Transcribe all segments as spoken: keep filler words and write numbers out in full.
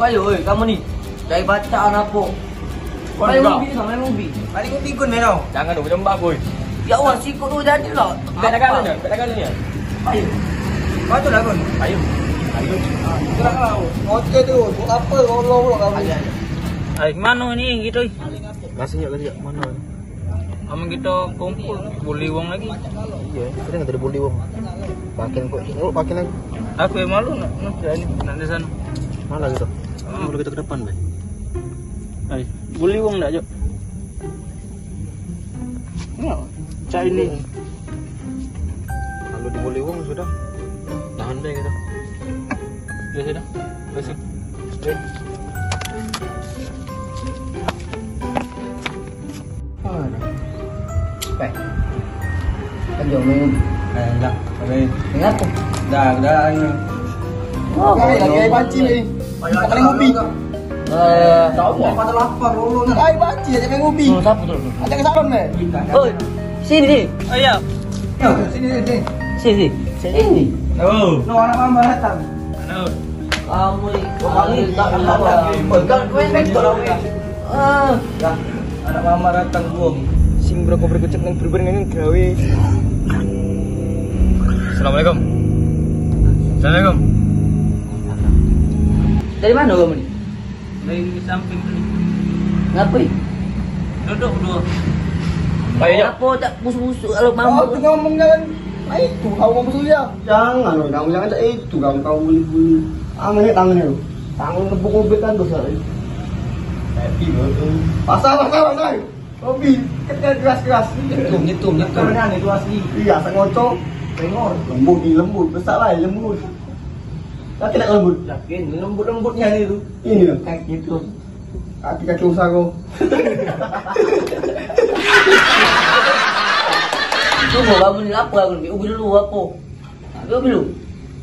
Ayo, oi, kamu ni. Cari bacaan apo? Main ubi, main ubi. Main ubi kun, Meno. Jangan dulu, lembab, boy. Ya Allah, sikok tu jadi lah. Beda kan ni, beda kan ni. Ayo. Kau tu lah, kun. Ayo. Ayo. Itulah kau. Oke tu, buat apa? Tolong pula kamu. Ayo, ayo. Ayo, kemana ni kita? Kasih ya, kasih ya. Mana? Amun kito kumpul, beli wong lagi. Iyo, kito kan tadi beli wong. Pakin kok, oh, pakin lagi. Aku yang malu nak, nak, nak di sana. Mana gitu? Kalau kita ke depan, be. Hai, beli wong dak, Jok? Enggak, cak ini. Kalau dibeli wong sudah. Tahan deh kita. Ya sudah, kasih. Aduh. Baik. Kan jauh main. Eh, dah. Habis. Ingat tu? Dah, dah, anu. Oh, lagi, lagi banci ni. Paling ngopi. Eh, tahu tak? Pada lapar, lolo ni. Ai, banci aja main ngopi. Oh, siapa tu? Ajak ke salon, meh. Oi, sini, sini. Oh, iya. Sini, sini, sini. Sini, sini. Sini. Oh. No, anak mama datang. Halo. Kamu ni, kamu ni tak kenal. Pegang kue, pegang kue. Ah. Dah, anak mama datang, gua. Sing berapa berkecek nang berber nang gawe. Assalamualaikum. Assalamualaikum. Dari mana kamu ni? Dari samping tadi. Ngapain? Duduk berdua. Ayo, ayo. Apa tak busuk-busuk kalau mama? Kau tu ngomong jalan. Nah, itu, kau ngomong busuk ya. Jangan, kamu jangan cak itu, kamu, kamu bully-bully. Tangan ni, tangan ni. Tangan ngebuk ubit kan tu, Sal. Happy, bro. Pasal, pasal, pasal. Kopi, kena keras-keras. Nyetum, nyetum, nyetum. Tangan itu asli. Iya, asal ngocok. Tengok. Lembut ni, lembut. Besar lah, lembut. Yakin tak lembut? Yakin, lembut-lembutnya ni tu. Ini ya? Kaki tu. Kaki-kaki usaha kau. Cuba bangun ni lapar aku ni. Ubi dulu apa? Ambil ubi dulu.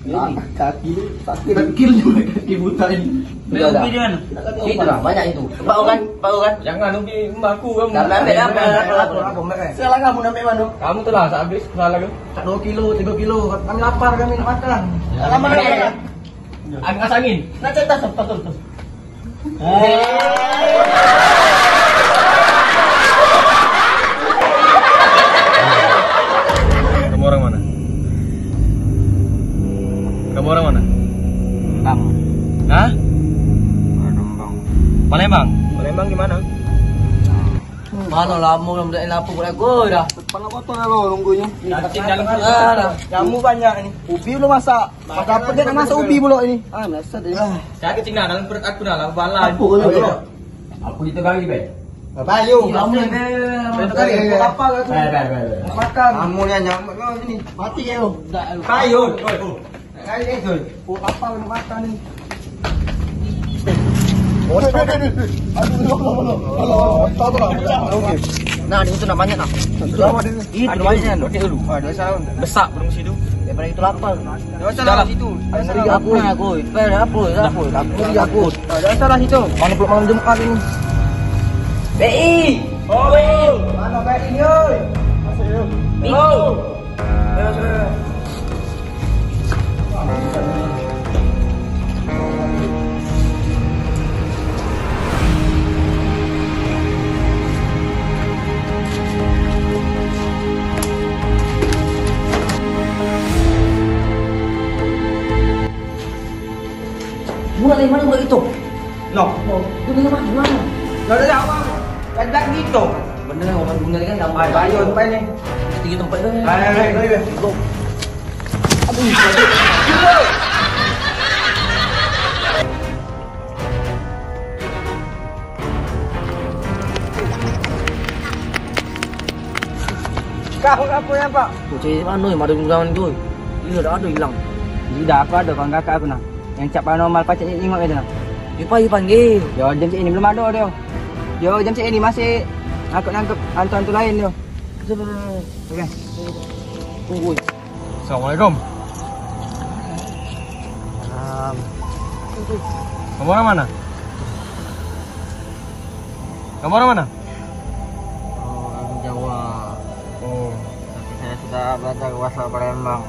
Ambil ubi. Kaki sakit. Kaki juga, kaki buta ini. Ambil ubi di mana? Situ lah, banyak itu. Bau kan? Bau kan? Jangan ubi emak aku, kamu. Jangan ambil apa? Apa, apa, apa, apa? Salah kamu nak ambil mana? Kamu tu lah, habis salah tu. Tak dua kilo, tiga kilo. Kami lapar, kami nak makan. Lama nak makan. Angin, angin. Nak cetas, betul, betul. Kamu orang mana? Kamu orang mana? Palembang. Hah? Palembang. Palembang? Palembang gimana? Mana lama belum dak lapar pula gua dah. Kepala kotor dah lo nunggunya. Cacing dalam perut. Ah, dah. Nyamuk banyak ni. Ubi belum masak. Pada apa dia nak masak ubi pula ini? Ah, biasa dia. Cacing dah dalam perut aku dah lah, bala. Apa kau tu? Apa kita kali, be? Bapak, ayo. Kamu ni, be. Apa kau tu? Be, be, be, be. Makan. Kamu ni nyamuk kau sini. Mati kau. Ayo. Kali ni, Jul. Oh, apa nak makan ni? Nah, di situ namanya nah. Itu apa dia? Itu namanya. Besak burung situ. Daripada itu lapar. Dah salah situ. Aku nak aku. Apa? Apa? Aku aku. Dah salah situ. Mana pula malam Jumat ini? B I. Oh, B I. Mana B I ni, oi? Masuk, yuk. Minggu. Murah dari mana murah itu? No. Itu dari mana? Dari awal. Kan dak gitu. Bener, orang dunia ni kan gampang. Ayo, ayo, tempat ni. Tiga tempat tu. Ayo, ayo, ayo, ayo. Go. Aduh, aduh. Kau apa ya, Pak? Tu cari mana yang ada genggaman tu? Iya, dah ada hilang. Iya, dah, aku ada kawan kakak aku nah. Yang cap paranormal pacak nyengok itu nah. Ipa, ipa, nggih. Yo, jam ini belum ada dia. Yo, jam ini masih nangkep-nangkep hantu-hantu lain dia. Oke. Tunggu. Assalamualaikum. Salam. Kamu orang mana? Kamu orang mana? Orang Jawa. Oh. Tapi saya sudah belajar bahasa Palembang.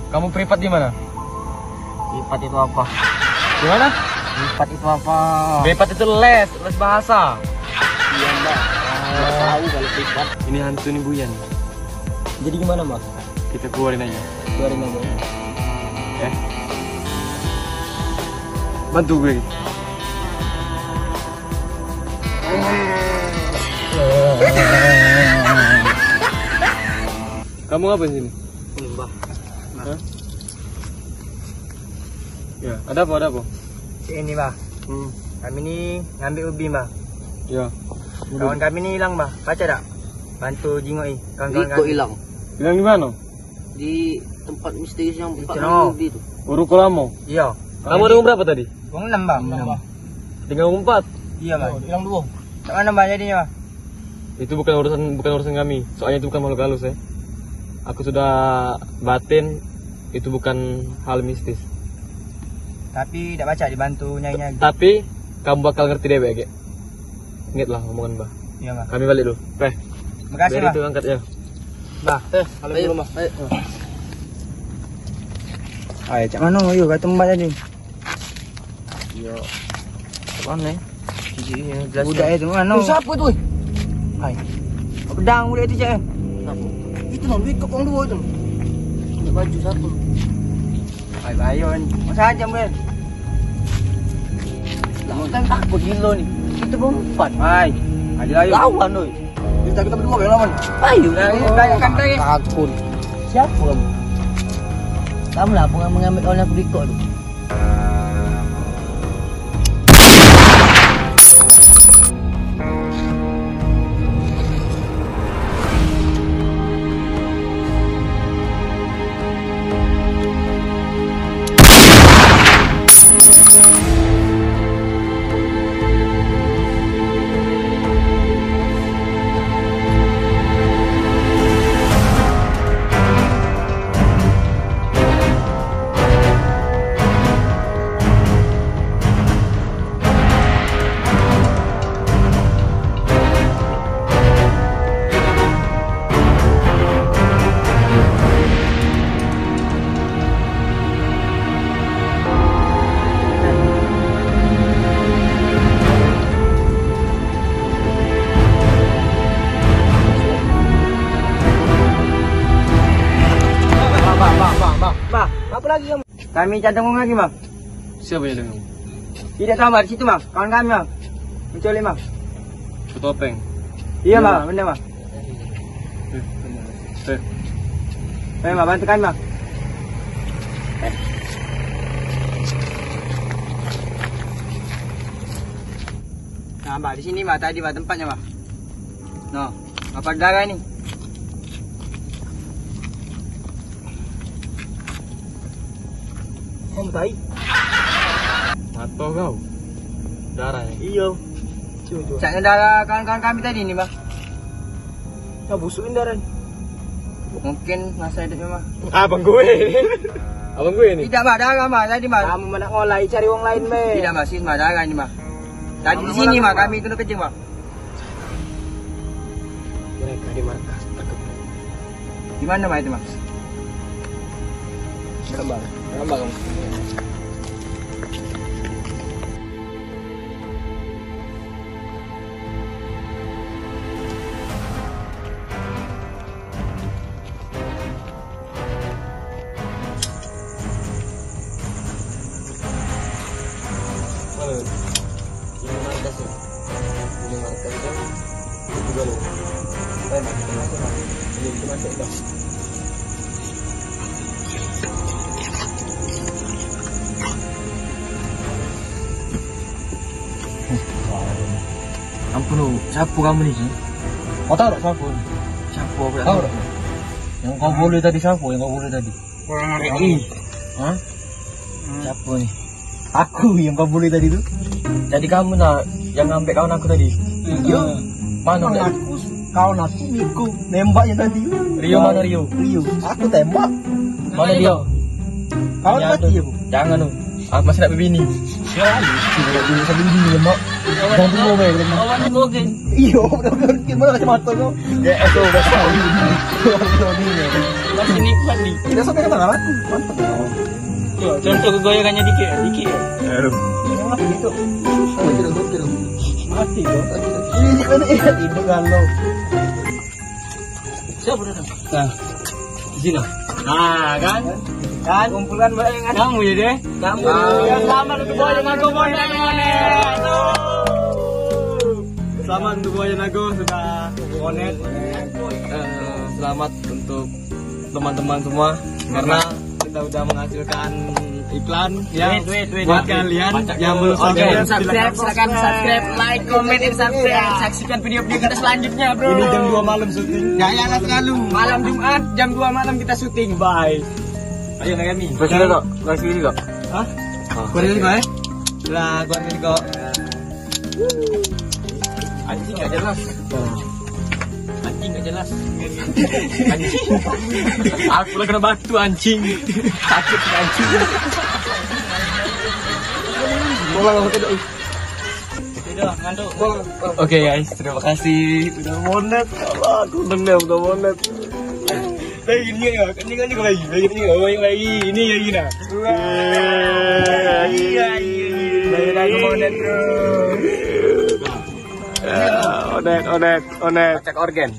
Kamu privat di mana? Privat itu apa? Di mana? Privat itu apa? Privat itu les, les bahasa. Iya, Mbak. Nggak tahu kalau privat. Ini hantu nih, Buyan. Jadi gimana, Mbak? Kita keluarin aja. Keluarin aja. Eh. Bantu gue. Kamu apa di sini? Ini, Mbah. Hah? Ya, ada apa, ada apa? Ini, Mbah. Hmm. Kami ni ngambil ubi, Mbah. Ya. Kawan kami ni hilang, Mbah. Pacak dak? Bantu jingok i. Kawan-kawan Riko kami hilang. Hilang di mana? Di tempat misterius yang Pak Ceno. Ngambil ubi tu. Oh, ruko lama? Iya. Kamu ada uang berapa tadi? Uang enam, Mbah. Enam. Tinggal uang empat? Iya, Mbah. Oh, hilang dua. Kat mana, Mbah, jadinya, Mbah? Itu bukan urusan, bukan urusan kami. Soalnya itu bukan makhluk halus, ya. Aku sudah batin, itu bukan hal mistis. Tapi dak pacak dibantu nyai-nyai. Tapi kamu bakal ngerti dewek, gek. Ingatlah omongan Mbah. Iya, Mbah. Kami balik dulu. Peh. Makasih, Mbah. Itu angkat, ya. Mbah, eh, kalau dulu, Mbah. Ayo. Ayo, cak mano? Ayo, kata Mbah tadi. Yo. Mana? Budak itu mano? Siapa tu? Hai. Pedang budak itu, cak. Siapa? Itu nang duit kepong dua itu. Ini baju siapa? Hai, bayon. Masa aja, Mbah. Lah, kan takut gila ni. Kita berempat. Hai. Ayo, ayo. Lawan, oi. Kita, kita berdua yang lawan. Ayo, ayo, banyakkan lagi. Takut. Siapa kamu? Kamu lah pengen mengambil kawan aku Riko tu. Bah, bah, bah, bah, bah. Bah, apa lagi kamu? Kami cak dengung lagi, Bang. Siapa yang dengung? Tidak sabar, situ, Bang. Kawan kami, Bang. Menculik, Bang. Ketopeng. Iya, Bang, benar, Bang. Eh, eh. Eh, Bang, bantu kami, Bang. Nah, Bang, di sini, Bang, tadi, Bang, tempatnya, Bang. Nah. Apa darah ni? Kau tai. Mata kau. Darah ni. Iyo. Cuba, cuba. Caknya darah kawan-kawan kami tadi ni, Mbah. Kau busukin darah ni. Mungkin masa hidupnya, Mbah. Abang gue ni. Abang gue ni. Tidak, Mbah, darah, Mbah, tadi, Mbah. Kamu mana ngolai, cari wong lain, Mbah. Tidak, Mbah, sih, Mbah, darah ni, Mbah. Tadi di sini, Mbah, kami kena kencing, Mbah. Mereka di markas terkepung. Di mana, Mak, itu, Mak? Gambar, gambar kamu. Halo. Ini markas ni. Ini markas kan. Itu juga lo. Saya masuk, masuk, masuk. Ini itu masuk dah. Ampun, oh, siapa kamu ni? Kau tahu tak siapa ni? Siapa aku tak tahu. Tahu tak? Yang kau boleh tadi siapa? Yang kau boleh tadi? Orang Riki. Hah? Hmm. Siapa ni? Aku yang kau boleh tadi tu. Jadi kamu nak yang ngambek kawan aku tadi? Iya. Mana dia? Aku, kawan aku Miko. Nembaknya tadi. Rio mana, Rio? Rio. Aku tembak. Mana dia? Kawan mati aku. Jangan tu. Aku masih nak berbini. Ya, tidak dulu sampai bini lemak. Jangan dulu, Bang. Kawan mungkin. Iya, benar-benar. Gimana kacamata kau? Ya, aku udah tahu. Masih nikmat ni. Tidak sampai ke tangan aku. Mantap. Contoh kegoyangannya dikit, dikit. Aduh. Mati, mati, mati. Ini kan lo. Siapa dah? Nah, di sini. Nah, kan? Kan? Kumpulan bae kan? Kamu ya, deh? Kamu. Ah, ya, selamat untuk Boy Nago Bonet. Selamat untuk Boy Nago sudah bonet. Eh, selamat untuk teman-teman semua karena kita udah menghasilkan iklan ya. Wait, wait, wait. Buat kalian yang belum subscribe, silakan subscribe, like, comment, and subscribe. Saksikan video-video kita selanjutnya, bro. Ini jam dua malam syuting. Jangan selalu. Malam Jumat jam dua malam kita syuting. Bye. Ayo, Nagami. Terus ini kok, terus ini kok. Hah? Keluar ini kok, eh? Lah, keluar ini kok. Anjing gak jelas. Anjing gak jelas. Anjing. Aku lah kena batu, anjing. Sakit, anjing. Bola, bola, bola. Oke, guys, terima kasih udah bonet. Allah, aku dendam udah bonet. Lagi ni ya, ini kan juga lagi, lagi ni, lagi lagi, ini lagi dah. Iya, iya, iya. Lagi lagi bonet, bro. Ya, onet, onet, onet. Cek organ.